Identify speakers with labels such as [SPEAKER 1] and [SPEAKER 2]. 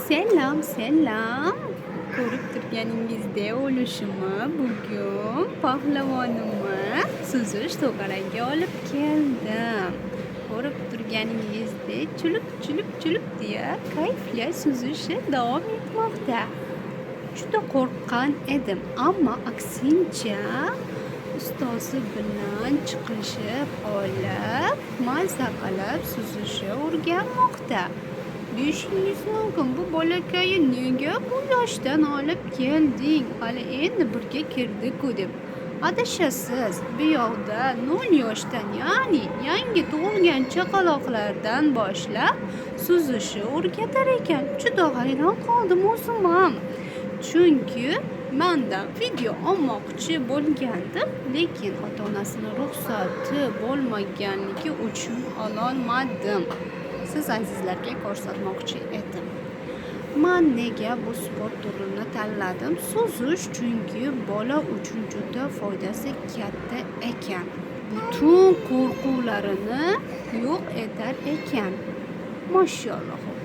[SPEAKER 1] Selam, selam. Ko'rib turganingizdek o'lishimni bugun pahlavonimni suzish to'garagiga olib keldim. Ko'rib turganingizdek chulup chulup chulup deya kayfli suzishi davom etmoqda. Juda qo'rqqan edim, ammo aksincha ustozi bilan chiqishib olib, maza qilib suzishni o'rganmoqda. Deyishingiz mumkin, bu bolakayni nega bu yoshdan olib kelding? Hali endi birga kirdi-ku deb. Adashasiz, bu yoqda 0 yoshdan, ya'ni yangi tug'ilgan chaqaloqlardan boshlab suzishni o'rgatar ekan. Juda hayron qoldim o'zim ham. Chunki mandan video olmoqchi bo'lgandim, lekin ota-onasini ruxsati bo'lmaganligi uchun ololmadim. Siz azizlarga ko'rsatmoqchi edim. Man nega bu sport turini tanladim? Suzish chunki bola uchun juda foydasi katta ekan. Butun qo'rquvlarini yo'q etar ekan. Mashalloh.